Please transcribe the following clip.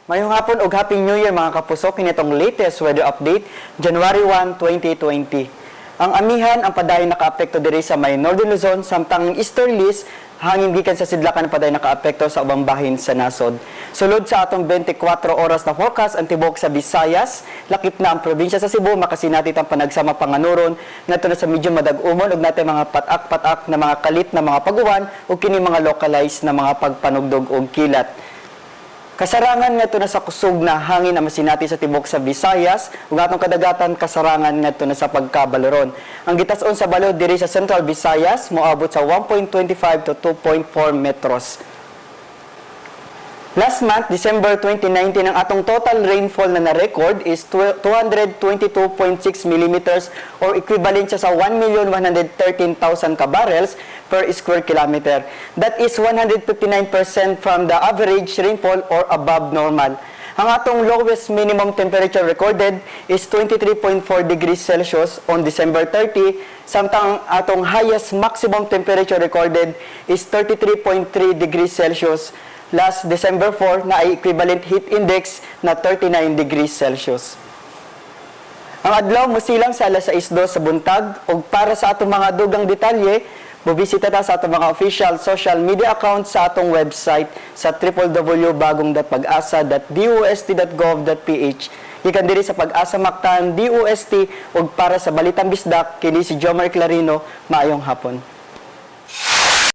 Maayong hapon ug Happy New Year, mga kapuso. Kini atong latest weather update, January 1, 2020. Ang amihan ang padayon nakaapekto diri sa may Northern Luzon, samtang ang easterlies, hangin gikan sa sidlakan, padayon nakaapekto sa ubang bahin sa nasod. Sulod sa atong 24 oras na forecast, ang tibuok sa Visayas, lakip na ang probinsya sa Cebu, makasinati ang panagsama panganuron ngadto na sa medyo madag-umon ug natay mga patak-patak na mga kalit na mga paguwan ug kini mga localized na mga pagpanugdog og kilat. Kasarangan ngadto na sa kusog na hangin ang masinati sa tibok sa Visayas ug atong kadagatan, kasarangan ngadto na sa pagkabaloron. Ang gitas-on sa balo diri sa Central Visayas moabot sa 1.25 to 2.4 metros. Last month, December 2019, ang atong total rainfall na na-record is 222.6 millimeters or equivalent siya sa 1,113,000 ka barrels per square kilometer. That is 159% from the average rainfall or above normal. Ang atong lowest minimum temperature recorded is 23.4 degrees Celsius on December 30, samtang ang atong highest maximum temperature recorded is 33.3 degrees Celsius last December 4 na ay equivalent heat index na 39 degrees Celsius. Ang adlaw mosilang sa alas 6:02 sa buntag ug para sa atong mga dugang detalye, mobisita ta sa atong mga official social media accounts, sa atong website sa www.bagong.pagasa.dost.gov.ph. Gikan diri sa Pag-asa Mactan, DOST ug para sa Balitang Bisdak, kini si Jomar Clarino. Maayong hapon.